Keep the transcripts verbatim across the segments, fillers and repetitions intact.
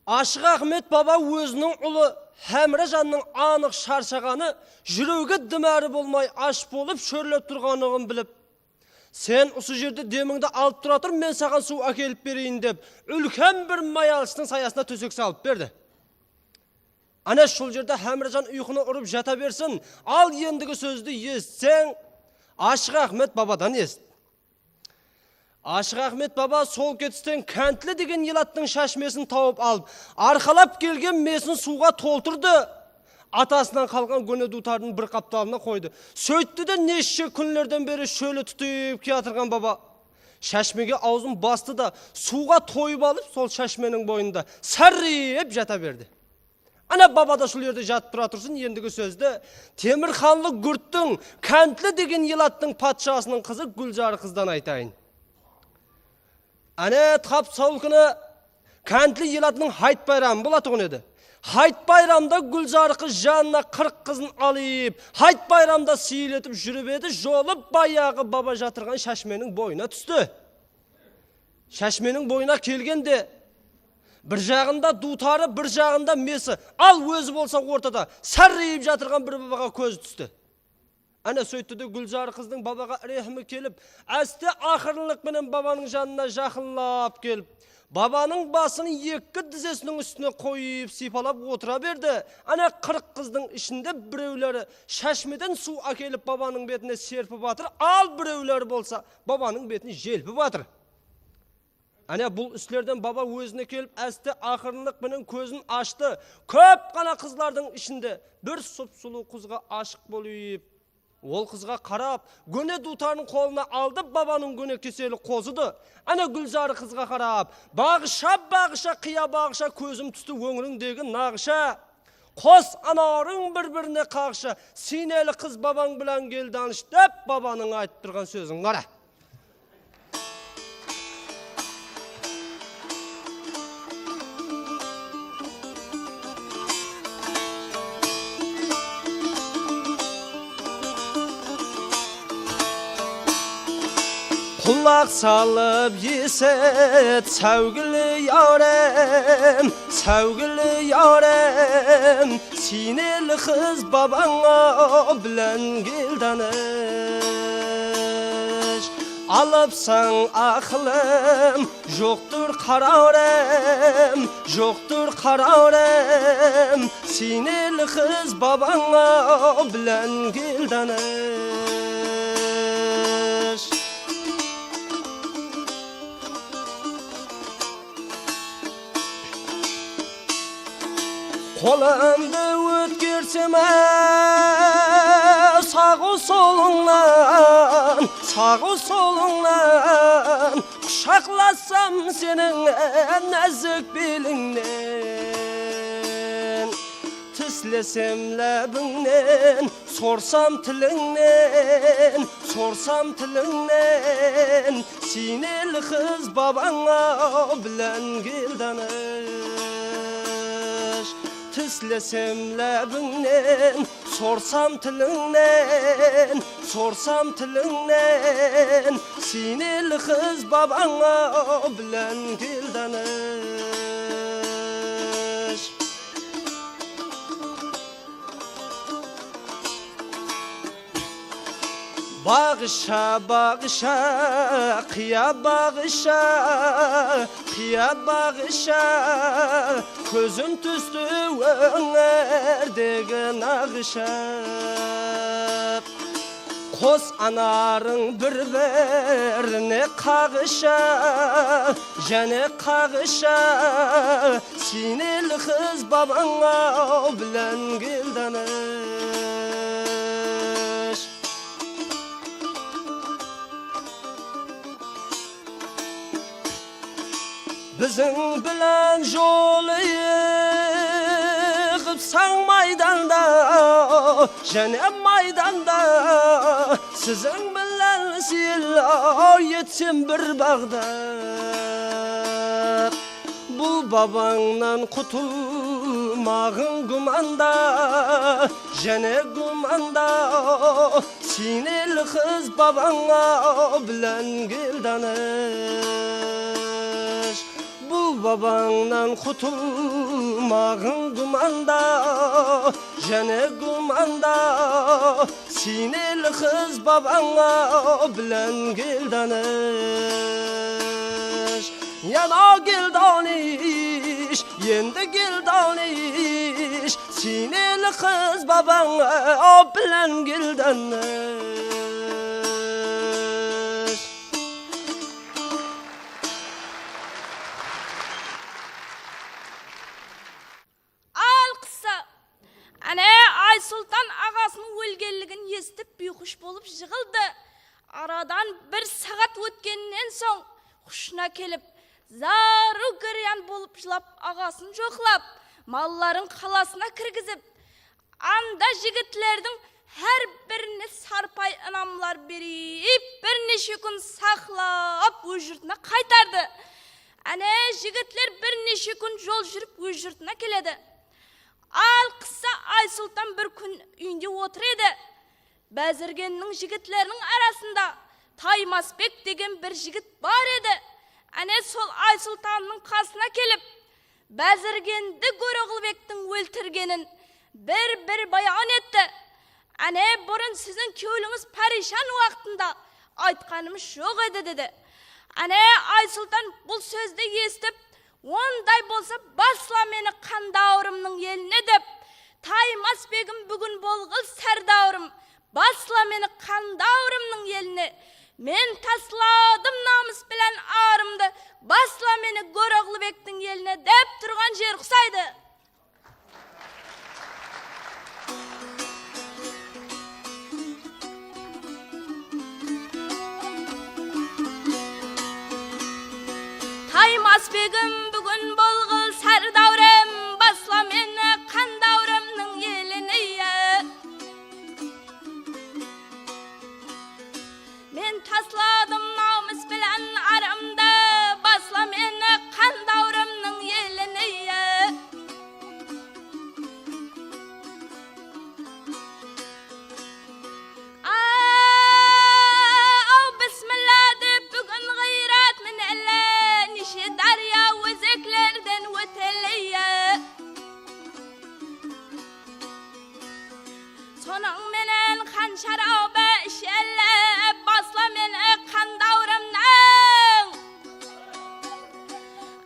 Ashıq Axmet baba óziniń ulı Hámrajannıń anıq sharshaǵanı, júregi dimári bolmay ash bolıp shórlep turǵanlıǵın bilip, "Sen usı jerde demińdi alıp tura tur, men saǵan suw ákelip bereyin," dep, úlken bir mayalıstıń sayasına tósek salıp berdi. Áne, sol jerde Hámrajan uyqını urıp jata bersin, al endigi sózdi esitseń, Ashıq Axmet babadan esit. Ashıq Axmet baba sol ketisten Kántli degen elattıń shashmesin tawıp alıp, arqalap kelgen mesin suwǵa toltırdı. Atasınan qalǵan góne duwtardıń bir qaptalına qoydı. Sóytti de, neshshe kúnlerden beri shóli tútip kiyatırǵan baba shashmege awzın bastı da, suwǵa toyıp alıp, sol shashmeniń boyında sárreyip jata berdi. Áne, baba da sol jerde jatıp tura tursın, endigi sózdi Temirxanlı gúrttiń Kántli degen elattıń patshasınıń qızı Gúlzarı qızdan aytayın. Áne, tap sol kúni Kántli elatınıń hayıt bayramı bolatuǵın edi. Hayıt bayramda Gúlzarı qız janına qırıq qızın alıp, hayıt bayramda sıyıl etip júrip edi, jolı bayaǵı baba jatırǵan shashmeniń boyına tústi. Shashmeniń boyına kelgende, bir jaǵında duwtarı, bir jaǵında mesi, al ózi bolsa ortada, sárreyip jatırǵan bir babaǵa kózi tústi. Áne, sóytti de Gúlzarı qızdıń babaǵa rehimi kelip, áste aqırınlıq penen babanıń janına jaqınlap kelip, babanıń basın eki dizesiniń ústine qoyıp, sıypalap otıra berdi. Áne, qırıq qızdıń ishinde birewleri shashmeden suw ákelip, babanıń betine serpip atır, al birewleri bolsa babanıń betin jelpip atır. Áne, bul islerden baba ózine kelip, áste aqırınlıq penen kózin ashtı. Kóp ǵana qızlardıń ishinde bir sup-sulıw qızǵa ashıq bolıp, ol qızǵa qarap, góne duwtarın qolına aldı, babanıń góne keseli qozıdı. Áne, Gúlzarı qızǵa qarap, "Baǵısha, baǵısha, qıya baǵısha, kózim tústi óńirińdegi naǵısha. Qos anarıń bir-birine qaǵısha, siyneli qız babań bilan keldi anısh," dep, babanıń aytıp turǵan sózin qara. Qulaq salıp esit, sáwgili yarım, sáwgili yarım, siyneli qız babańa bilen keldi anısh. Alıpsań aqılım, joqtır qararım, joqtır qararım, siyneli qız babańa bilen keldi anısh. Qolımdı ótkersem, saǵıw solıńnan, saǵıw solıńnan, qushaqlassam seniń názik belińnen. Tislesem lábińnen, sorsam tilińnen, sorsam tilińnen, siyneli qız babańa bilen keldi anısh. Tislesem lábińnen, sorsam tilińnen, sorsam tilińnen, siyneli qız babańa bilen keldi anısh. Baǵısha, baǵısha, qıya baǵısha, qıya baǵısha, kózim tústi óńirdegi naǵısha. Qos anarıń bir-birine qaǵısha, jáne qaǵısha, siyneli qız babańa bilen keldi anısh. Biziń bilen jolıǵıpsań maydanda, jáne maydanda, siziń bilen sıylaw etsem bir baǵda. Bul babańnan qutılmaǵıń gúmanda, jáne gúmanda, siyneli qız babańa bilen keldi anısh. Bul Babańnan qutılmaǵıń gúmanda, jáne gúmanda. Siyneli qız babańa bilen kel danish. Yana kel danish, endi kel danish. Siyneli qız babańa bilen kel danish. Al qıssa! Áne, Aysultan aǵasınıń ólgenligin esitip biyxush bolıp jıǵıldı. Aradan bir saǵat ótkennen soń, hushına kelip, zarıw-giryan bolıp jılap, aǵasın joqlap, malların qalasına kirgizip, anda jigitlerdiń hár birine sarpay inamlar berip, bir neshe kún saqlap, óz jurtına qaytardı. Áne, jigitler bir neshe kún jol júrip, óz jurtına keledi. Al qıssa Aysultan bir kún úyinde otır edi. Bázirgenniń jigitleriniń arasında Taymasbek degen bir jigit bar edi. Áne, sol Aysultannıń qasına kelip, Bázirgendi Góroǵılbektiń óltirgenin bir-bir bayan etti. Áne, burın siziń kewlińiz párishan waqtında aytqanımız joq edi, dedi. Áne, Aysultan bul sózdi esitip, onday bolsa, basla meni qandawırımnıń eline, dep, Taymas begim búgin bolǵıl sárdáwırım, basla meni qandawırımnıń eline. Men tasladım namıs bilen arımdı, basla meni Góroǵlıbektiń eline, dep turǵan jer qusaydı. Taymas begim búgin bolǵıl sárdáwrem, basla meni qandawrımnıń eline. Men tasladım namıs bilen arımdı, basla meni qandawrımnıń eline. Aw, bismilla dep búgin ǵıyrat minelle, neshe dárya ózeklerden ótelle. Sonıń menen qan sharabı ishelle, basla meni qandawrımnıń.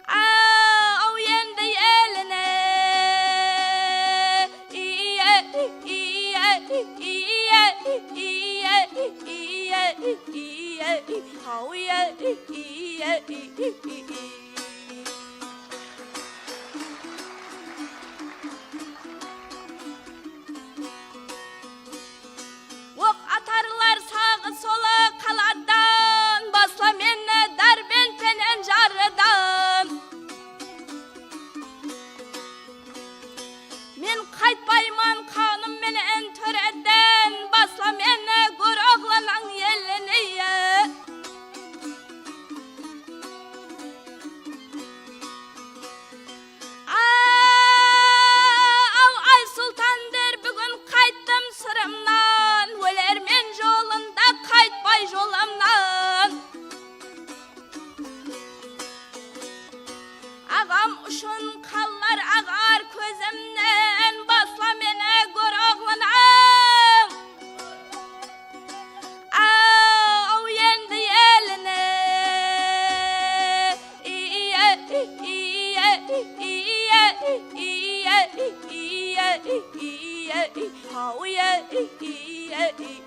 Aw, endi eline. Iye, iye, iye, iye, iye, iye, iye, haw, iye, iye, iye, iye. Oq atarlar saǵı-solı qaladan, basla meni Dárbent penen jarıdan. Men qaytpayman qanım menen tóreden, basla meni Góroǵlınıń eline. Aw, Aysultan der, búgin qayttım sırımnan, ólermen jolında qaytpay jolımnan. Aǵam ushın qanlar aǵar kózimnen, basla meni Góroǵlınıń. Aw, endi eline. Iye, iye, iye, iye, iye, haw, iye, iye, iye.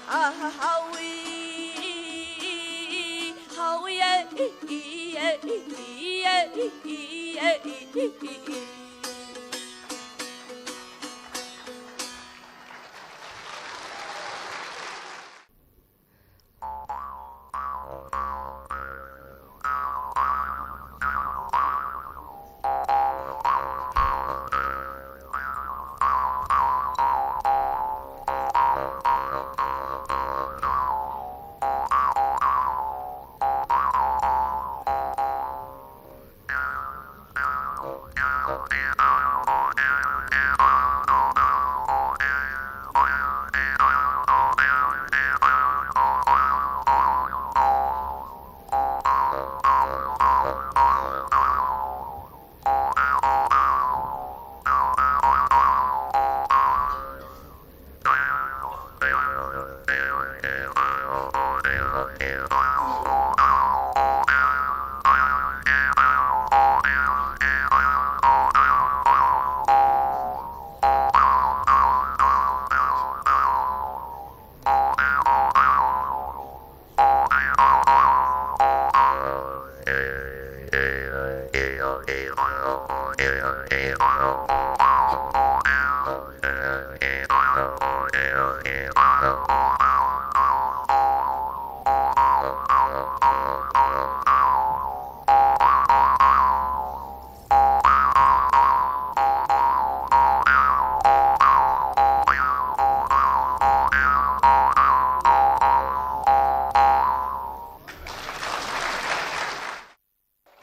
Aha, haw, iye, haw, iye, iye, iye, iye, iye.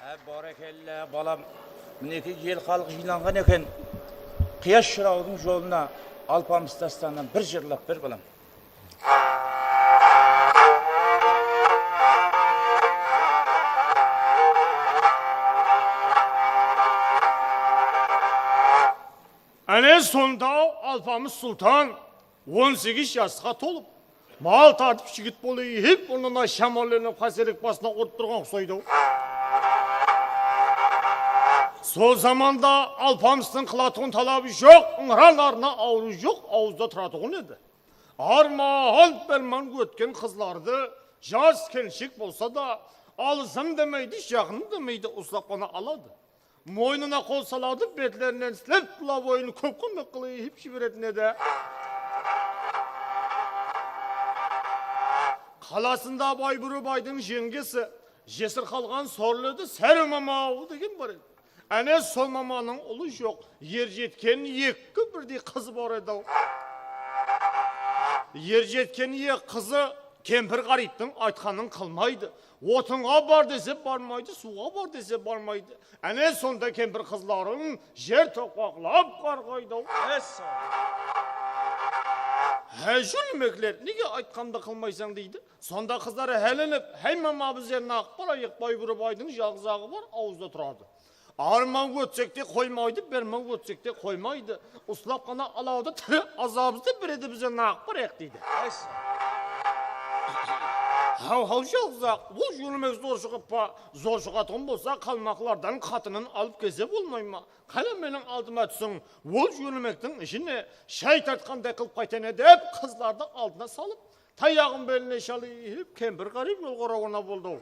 Há, bárekella, balam. Minekey, el xalıq jıylanǵan eken. Qıyas jırawdıń jolına Alpamıs dástanınan bir jırlap ber, balam. Áne, sonda Alpamıs Sultan on segiz jasqa tolıp, mal tartıp jigit bolıp, hep, onına shamallanıp, qáselek basına urıp turǵan qusaydı-aw. Sol zamanda Alpamıstıń qılatuǵın talabı joq, ıńıranlarına awırıw joq, awızda turatuǵın edi. Arman, berman ótken qızlardı, jas kelinshek bolsa da, alısım demeydi, jaqınım demeydi, uslap ǵana aladı. Moynına qol saladı, betlerinen islep, dula boyın kóp qılmay qılıp jiberetin edi. Qalasında Baybúri baydıń jeńgesi, jesir qalǵan sorlı edi, Sármama degen bar edi. Áne, sol mamanıń ulı joq, er jetken eki birdey qızı bar edi-aw. Er jetken eki qızı kempir ǵáriyptiń aytqanın qılmaydı. Otınǵa bar dese barmaydı, suwǵa bar dese barmaydı. Áne, sonda kempir qızların jer toqpaqlap qarǵaydı-aw. Há, júrmekler, nege aytqanımdı qılmaysań, deydi. Sonda qızlar hálenip, háy mama, bizler naǵıp barayıq, Baybúri baydıń jalǵız aǵı bar, awızda turadı. Arman ótsek te qoymaydı, berman ótsek te qoymaydı. Uslap ǵana aladı, tiri azabızdı beredi, bizler naǵıp barayıq, deydi. Haw, haw, jalǵız aǵı, bul júrmek zor shıǵıp pa? Zor shıǵatuǵın bolsa, qalmaqlardan qatının alıp kelse bolmay ma? Qáne, meniń aldıma túsiń, ol júrmektiń ishine shay tartqanday qılıp qaytayın, dep, qızlardı aldına salıp, tayaǵın beline shalıp, kempir ǵáriyp jol qorawına boldı-aw.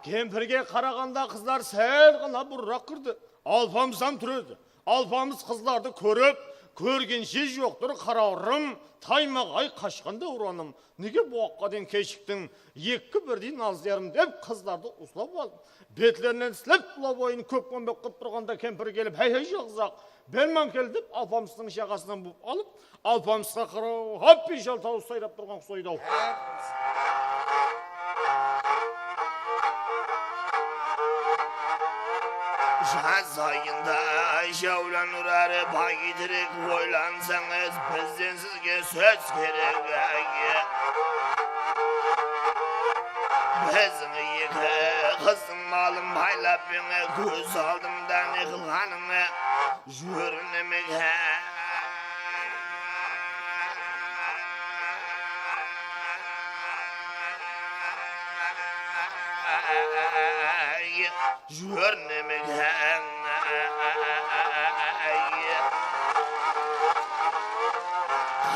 Kempirge qaraǵanda qızlar sál ǵana burıraq kirdi. Alpamıs hám túr edi. Alpamıs qızlardı kórip, kórgenshe joqtır qaraurım, taymaǵay qashqan dáwranım. Nege bu waqıtqa deyin keshiktiń, eki birdey naz yarım, dep, qızlardı uslap alıp, betlerinen islep, dula boyın kóp qılmay qılıp turǵanda kempir kelip, háy, háy, jalǵız aǵı, berman kel, dep, Alpamıstıń jaǵasınan búp alıp, Alpamısqa qaraw, háppiy jaltawıs sayrap turǵan qusaydı-aw. Jaz ayında jáwlan urar bayterek, oylansańız, bizden sizge sóz kerek, áy. Biziń eki qızdıń malın paylap, mene, kóz aldımda ne qılǵanıń, júrnemek, áy. Júrnemek, áy.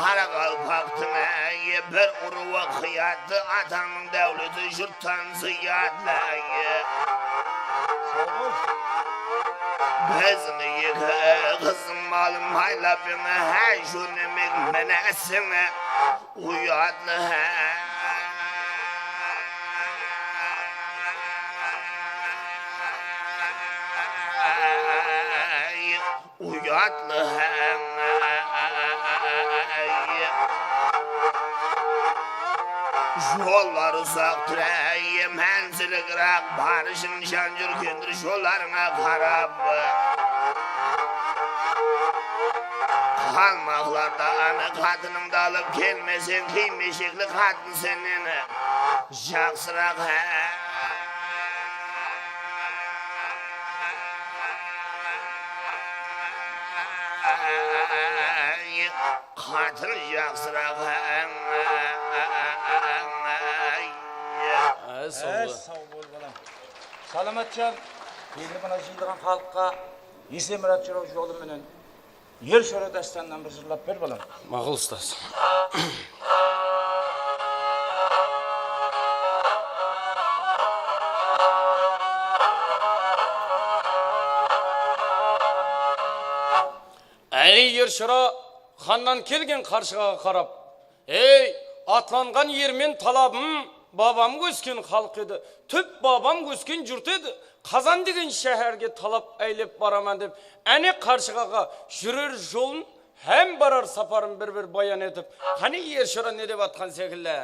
Qaraqalpaqtıń, áy, bir urıwı qıyatlı, atańnıń dáwleti jurt tan zıyatlı, áy. Biziń eki qızdıń malın paylap, mene, háy, júrnemek, mine, sen uyatlı, háy. Uyatlı, háy. Jollar uzaqtır, áy, mánzili qıraq, barıshın jan júrgendir jollarıńa qarap. Qalmaqlardan qatınıńdı alıp kelmeseń, kiymeshekli qatın sennen jaqsıraq, háy. Qatın jaqsıraq, áy. Áy, saw bol. Áy, saw bol, balam. Salamatjan, endi mına jıyılǵan xalıqqa Esemurat jıraw jolı menen Er Shora dástanınan bir jırlap ber, balam. Maqul, ustaz. Shıra xannan kelgen qarshıǵaǵa qarap, "Ey, atlanǵan ermen talabım, babam ósken xalıq edi, túp babam ósken jurt edi, Qazan degen sháhárge talap áylep baraman", dep, áne qarshıǵaǵa júrer jolın hám barar saparın bir-bir bayan etip, qáne, er shıra ne dep atqan sekilli?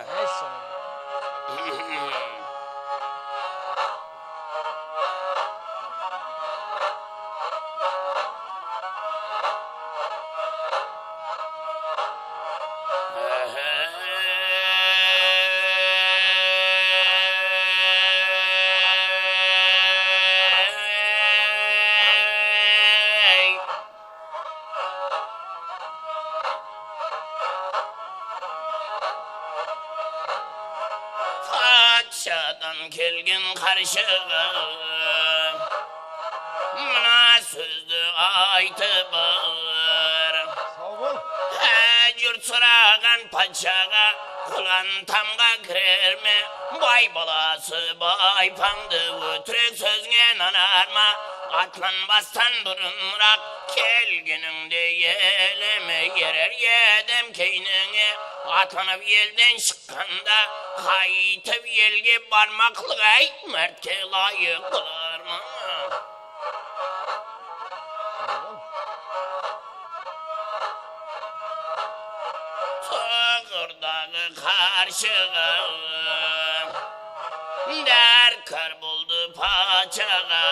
Patshadan kelgen qarshıǵa, mına sózdi aytıp bir. Saw bol. Há, jurt sıraǵan patshaǵa, qulǵan tamǵa kirer me? Bay balası baypańdı ótirek sózińe nanar ma? Atlanbastan burınıraq kelgenińde elime erer edim keynińe. Atlanıp elden shıqqanda qaytıp elge barmaqlıq, áy, mártke ılayıq bolar ma? Tuǵırdaǵı qarshıǵa dárkar boldı patshaǵa.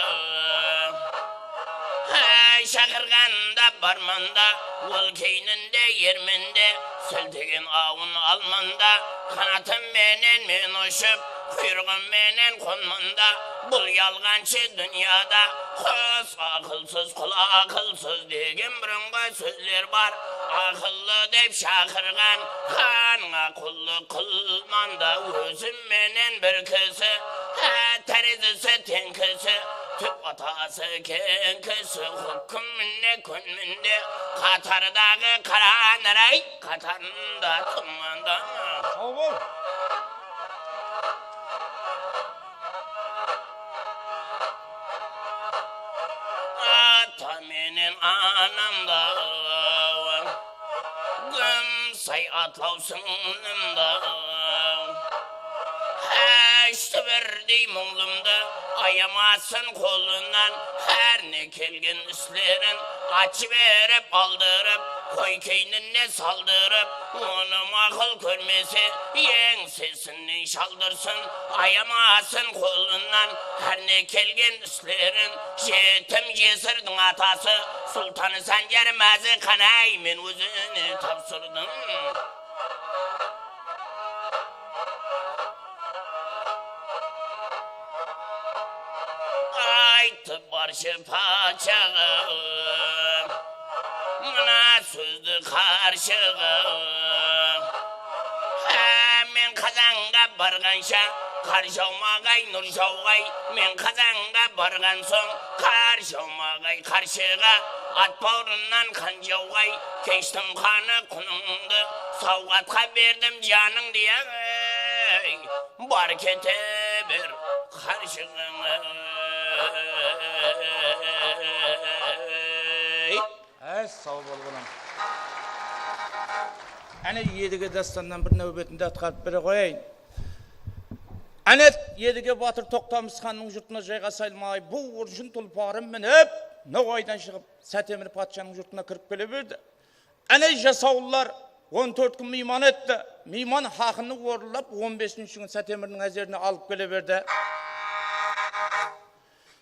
Há, shaqırǵanda barman da, ol keyninde ermen de, siltegen awın alman da, qanatım menen men ushıp, quyrıǵım menen qonman da, bul yalǵanshı dúnyada qus aqılsız, qul aqılsız degen burınǵı sózler bar. Aqıllı dep shaqırǵan xanıńa qullıq qılman da, ózim menen bir kisi, há, tárezisi teń kisi, túp atası keń kisi, húkimine kónmen de, qatardaǵı qara naray qatarında turman da. Saw bol. Ata menen anamda gúmsay atlaw sińlimdi. Há, úshti birdey muńlımdı ayamasın qolınan, hár ne kelgen islerin at jiberip aldırıp, qoy keynine saldırıp, onı maqul kórmese, eńsesinen shaldırsın, ayamasın qolınan hár ne kelgen islerin. Jetim jesirdiń atası Sultan Sánjar Mázi qanay men ózine tapsırdım. Aytıp barshı patshaǵa mına sózdi qarshıǵa. Há, men Qazanǵa barǵansha qar jawmaǵay, nur jawǵay. Men Qazanǵa barǵan soń qar jawmaǵay, qarshıǵa at bawırınan qan jawǵay. Keshtim qanı qunıńdı, sawǵatqa berdim janıńdı, ey. Bar kete ber, qarshıǵań-ey. Áy, saw bol, balam. Áne, Edige dástannan bir náwbetinde atqarıp bere qoyayın. Áne, Edige batır Toqtamıs xannıń jurtına jayǵasayın, may buwırjın tulparın minip, noǵaydan shıǵıp, Sátemir patshanıń jurtına kirip kele berdi. Áne, jasawıllar on tórt kún miyman etti. Miyman haqını orınlap, on besinshi kún Sátemirdiń házerine alıp kele berdi.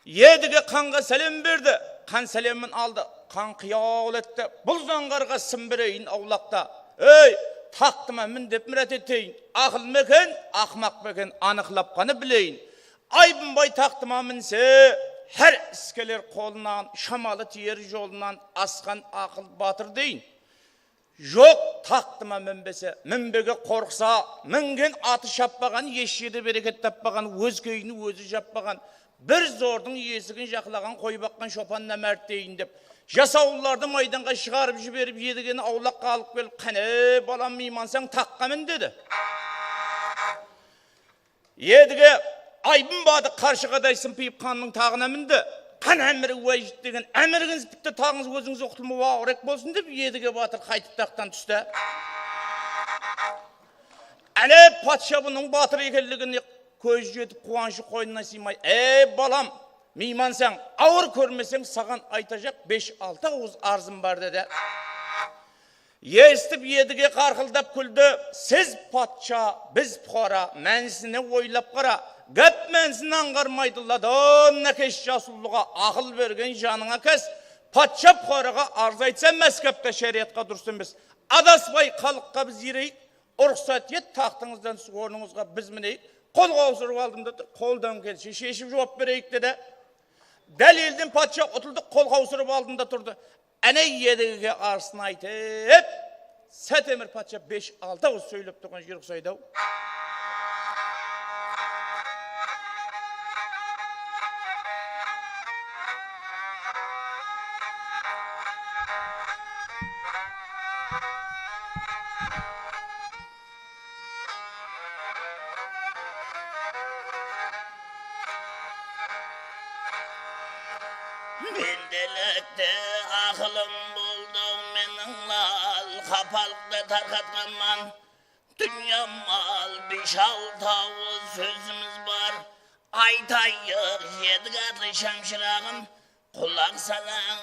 Edige xanǵa sálem berdi. Xan sálemin aldı. Xan qıyaw etti. Bul zańǵarǵa sim bereyin awlaqta. Ey, taxtıma min dep mirát eteyin. Aqıl meken, aqmaq peken, anıqlap qana bileyin. Aybınbay taxtıma minse, hár is keler qolınan, shamalı tiyer jolınan asqan aqıl batır deyin. Joq, taxtıma minbese, minbege qorqsa, mingen atı shappaǵan, esh jerde bereket tappaǵan, óz keyin ózi jappaǵan, bir zordıń esigin jaqlaǵan, qoy baqqan shopan námárt deyin dep, jasawıllardı maydanǵa shıǵarıp jiberip, Edigeni awlaqqa alıp kelip, qáne, balam, miymansań, taqqa min, dedi. Edige Aybın badı qarshıǵaday sımpıyıp xannıń taǵına mindi. Qáne, ámir wájit degen ámirińiz bitti, taǵıńız ózińizge qutılma waqırek bolsın, dep, Edige batır qaytıp taqtan tústi. Áne, patsha bunıń batır ekenligine kózi jetip, quwanıshı qoynına sıymay, "Ey, balam, miymansań, awır kórmeseń, saǵan aytajaq bes-altı awız arzım bar", dedi. Esitip, Edige qarqıldap kúldi. "Siz patsha, biz puqara, mánisine oylap qara. Gáp mánisin ańǵarmaydı, ladın nákes jas ullıǵa aqıl bergen janıńa káz. Patsha puqaraǵa arız aytsa, Máskewte sháriyatqa durıs emes. Adaspay xalıqqa biz ereyik. Ruxsat et, taxtıńızdan túsip ornıńızǵa biz mineyik." Qol qawsırıp aldımda tur, qoldan kelse sheship juwap bereyik, dedi. Dálilden patsha utıldı, qol qawsırıp aldında turdı. Áne, Edigege arısın aytıp, Sátemir patsha bes-altı awız sóylep turǵan jeri qusaydı-aw. Mendelikte aqılım boldı-aw meniń lal, qapalıqta tarqatqanman. Dúnya mal, bes-altı awız sózimiz bar. Aytayıq, Edik atlı shamshıraǵım, qulaq salań.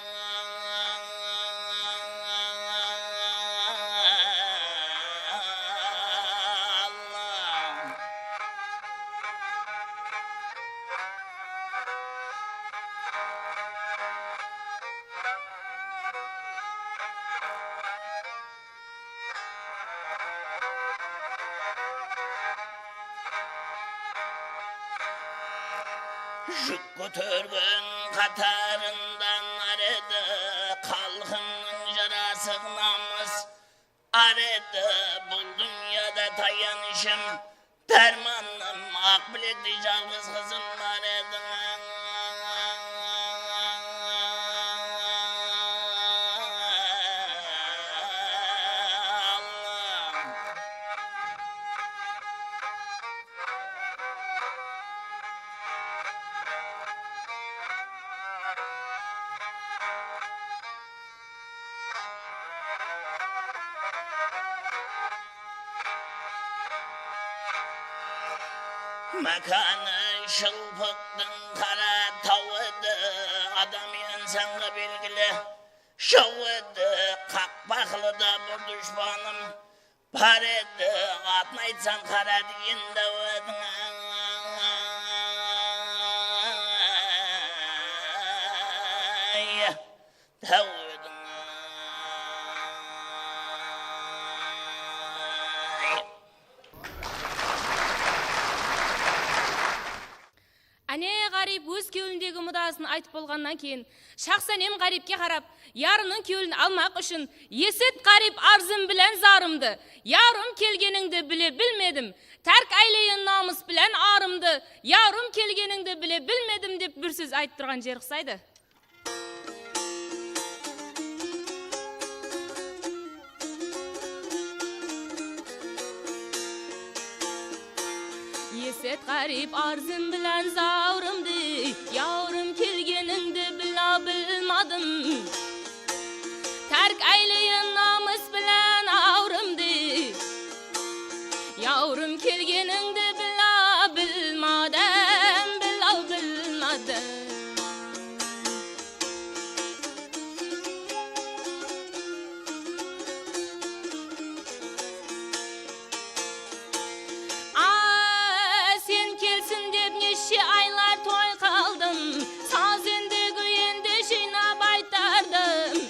Júk kótergen qatarındanar edi, xalqımnıń jarasıq namıs ar edi. Bul dúnyada tayanıshım, dármanım, aq bilekli jalǵız qızım bar ediń. Mákanı Shılpıqtıń qara taw edi, adam insanǵa belgili jaw edi, qaqpaqlı da bir dushpanım bar edi, atın aytsam, qara deyin dáw ediń. Dáw ediń. Áne, ǵárip óz kewlindegi mudasın aytıp bolǵannan keyin, Shaxsánem ǵáripke qarap, yarınıń kewlin almaq ushın, Esit ǵárip, arzım bilán zarımdı, yawrım, kelgenińdi bile bilmedim, tárk áyleyın namıs bilán arımdı, yawrım, kelgenińdi bile bilmedim, dep bir sóz aytıp turǵan jeri qusaydı. Eset ǵárip, arzım bilán zawrımdı, yawrım, kelgenińdi bila bilmadım. Tárk áyleyın namıs bilán awrımdı, yawrım, kelgenińdi bila bilmadım, bila bilmadım. A, sen kelsin dep neshshe aylar toy qıldım, sazende, gúyende jıynap aytardım.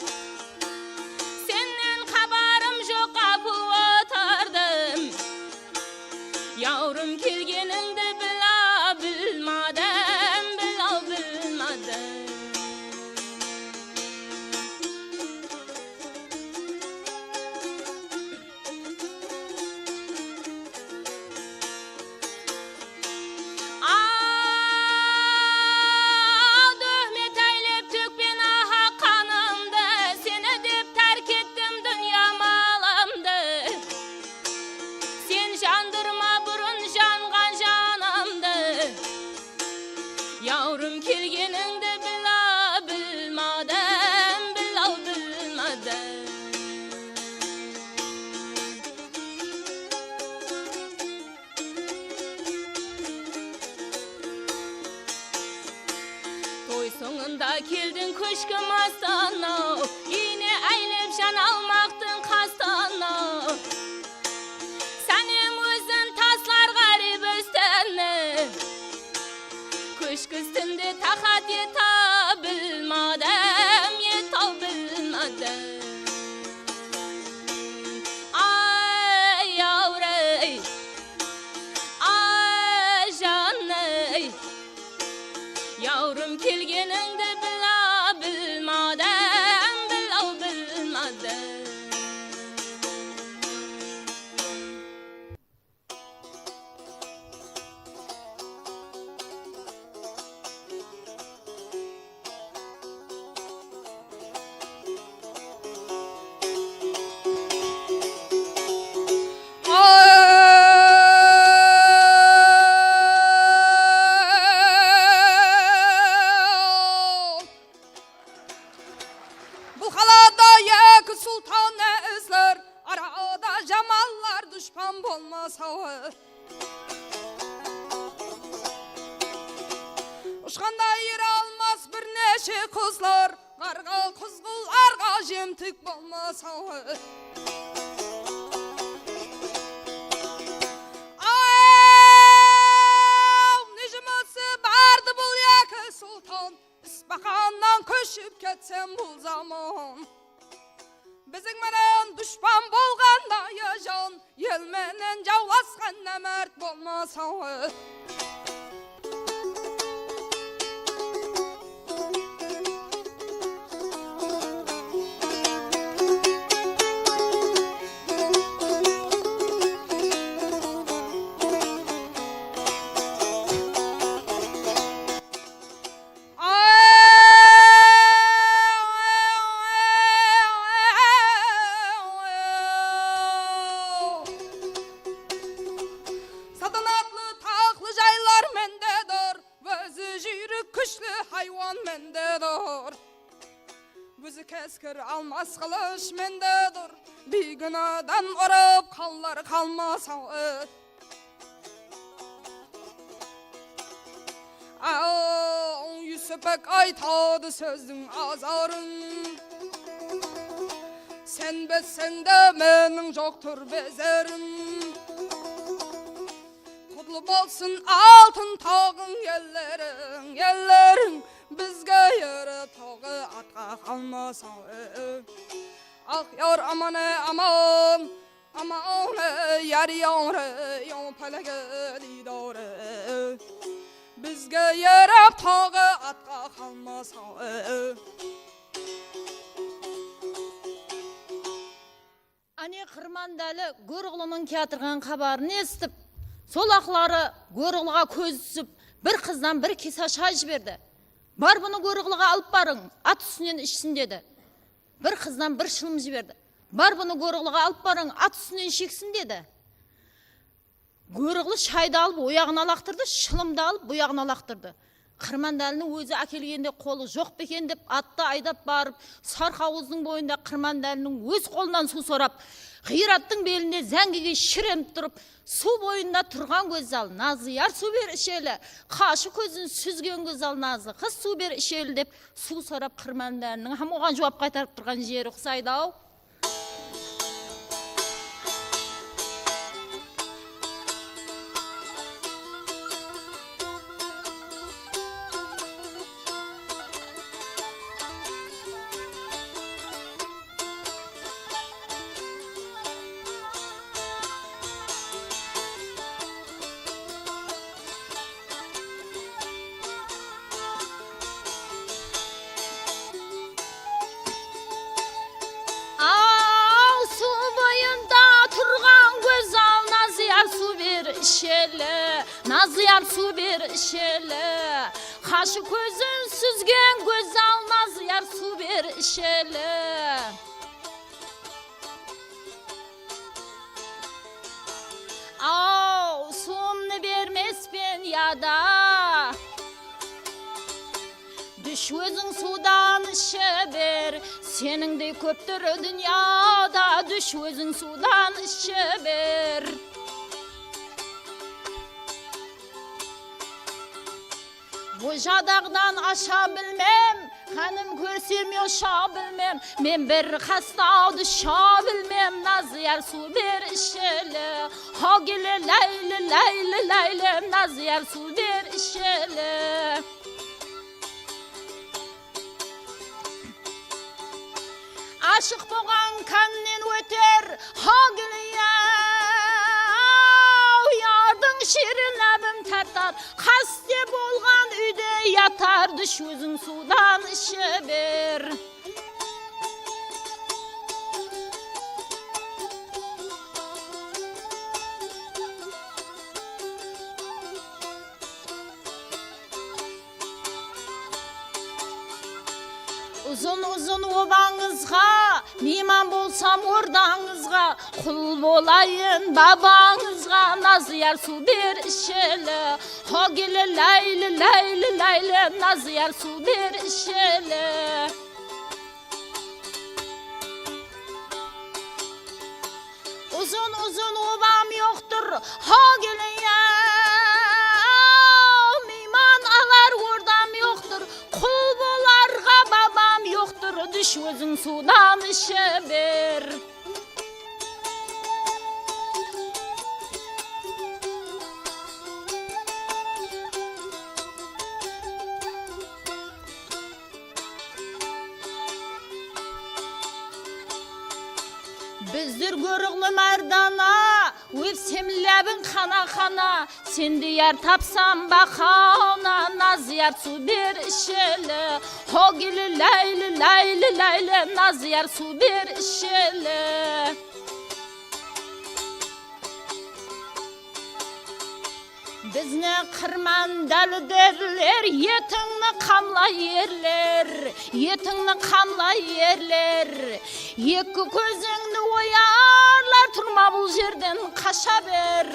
Sennen xabarım joq, qapuw otırdım. Yawrım, Anda keldiń kóshkim astanaw, úyine áylep jan almaqtıń qastanaw. Sánem ózin taslar ǵárip ósteni. Kóshki ústinde taqat eta bilmadım, eta bilmadım. Ay, awray, ay, janay. Yawrım kelgenińdi bila bilmadım, bilaw bilmadım. Bul qalada eki sultan ne izler, arada jamanlar dushpan bolmasa. Ushqanda iyre almas bir neshe quzlar, ǵarǵa quzǵınlarǵa jemtik bolmasa. Aw, ne jumısı bardı bul eki sultan? Ispaqannan kóship ketsem bul zaman. Biziń menen dushpan bolǵanda, ya jan, el menen jawlasqan námárt bolmasa. Saltanatlı taxtlı jaylar mendedur, ózi júyrik kúshli haywan mendedur. Ózi keskir almas qılısh mendedur, biygunadan urıp qanlar qalmasa. Aw, Yusupbek aytadı sózdiń azarın. Sen besseń de meniń joqtır bezerim. Qutlı bolsın altın taǵıń, elleriń, elleriń, bizge erip taǵı atqa qalmasa. Aq yar aman, ey, aman. Aman, ey, yar yar, ey, yar pálege diydar, ey. Bizge erip taǵı atqa qalmasa, ey. Áne, Qırmandáli Góroǵlınıń kiyatırǵan xabarın esitip, sol aqları Góroǵlıǵa kózi túsip, bir qızdan bir kesa shay jiberdi. Bar, bunı Góroǵlıǵa alıp barıń, at ústinen ishsin, dedi. Bir qızdan bir shılım jiberdi. Bar, bunı Góroǵlıǵa alıp barıń, at ústinen sheksin, dedi. Góroǵlı shaydı alıp, o jaǵına laqtırdı, shılımdı alıp, bu jaǵına laqtırdı. Qırmandáliniń ózi ákelgende qolı joq pa eken dep, attı aydap barıp, Sarqawızdıń boyında Qırmandáliniń óz qolınan suw sorap, ǵıyrattıń belinde záńgige shir emip turıp, suw boyında turǵan gózzal, nazlı yar, suw ber isheli, qashı kózin súzgen gózzal, nazlı qız, suw ber isheli, dep, suw sorap Qırmandáliniń hám oǵan juwap qaytarıp turǵan jeri uqsaydı-aw. Aw, suw boyında turǵan gózzal, nazlı yar, suw ber isheli, nazlı yar, suw ber isheli. Qashı kózin súzgen gózzal, nazlı yar, suw ber isheli. Aw, suwımnı bermespen yada. Dúsh, óziń suwdan ishe ber. Senińdey kóptir dúnyada. Dúsh, óziń suwdan ishe ber. Ojadaǵıdan asha bilmem, hánim kórsem yosha bilmem, men bir qastawdı sha bilmem, Naziyar, suw ber ishili. Hogili, layli, layli, layli, Naziyar, suw ber ishili. Ashıq bolǵan kánnen óter, hogili-aw, yardıń shiyrin lábim tartar, qaste bolǵan úyde yatar, dush, óziń suwdan ishe ber. Uzın-uzın obańızǵa, miyman bolsam ordańızǵa, qul bolayın babańızǵa, Naziyar, suw ber ishili. Hogili, layli, layli, layli, Naziyar, suw ber ishili. Uzın-uzın obam joqtır, hogili-aw, miyman alar ordam joqtır, qul bolarǵa babam joqtır, dush, óziń suwdan ishe ber. Bizdir góriqli márdana, ópsem lábiń qana-qana, sendey yar tapsam bahana, Naziyar, suw ber ishili. Hogili, layli, layli, layli, Naziyar, suw ber ishili. Bizni qırman dáliderler, etińni qamlay erler, etińni qamlay erler. Eki kózińdi oyarlar, turma bul jerden, qasha ber.